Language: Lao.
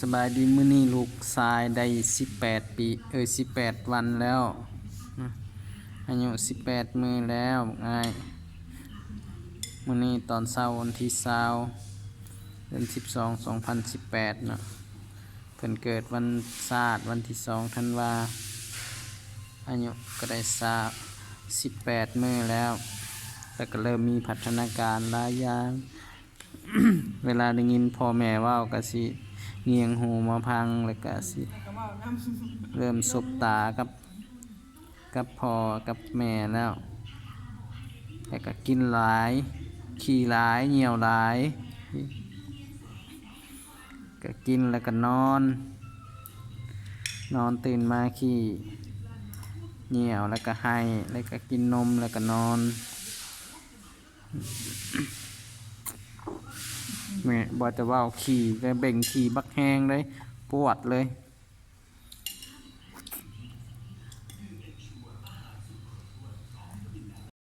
ສະບາຍດີ ມື້ນີ້ລູກຊາຍໄດ້ສິບແປດປີ ເອີຍ ສິບແປດວັນແລ້ວ ອາຍຸສິບແປດມື້ແລ້ວ ບັກອ້າຍ. ມື້ນີ້ຕອນເຊົ້າວັນທີຊາວ ເດືອນສິບສອງ ສອງພັນສິບແປດເນາະ ເພິ່ນເກີດວັນຊາດ ວັນທີສອງທັນວາ ອາຍຸກໍໄດ້ຊາວ ສິບແປດມື້ແລ້ວ ແລ້ວກໍເລີ່ມມີພັດທະນາການຫຼາຍຢ່າງ. ເວລາໄດ້ຍິນພໍ່ແມ່ເວົ້າກໍຊິງຽງຫູມາຟັງ ແລ້ວກໍຊິເລີ່ມສົບຕາກັບ ກັບພໍ່ກັບແມ່ແລ້ວ ແລ້ວກໍກິນຫຼາຍ ຂີ້ຫຼາຍ ຍ່ຽວຫຼາຍ ກໍກິນແລ້ວກໍນອນ ນອນຕື່ນມາຂີ້ຍ່ຽວ ແລ້ວກໍໄຫ້ ແລ້ວກໍກິນນົມ ແລ້ວກໍນອນ. ແມ່ບໍ່ແຕ່ເວົ້າ ຂີ້ແລ້ວເບັ່ງຂີ້ບັກແຮງເລີຍ ປວດເລີຍ.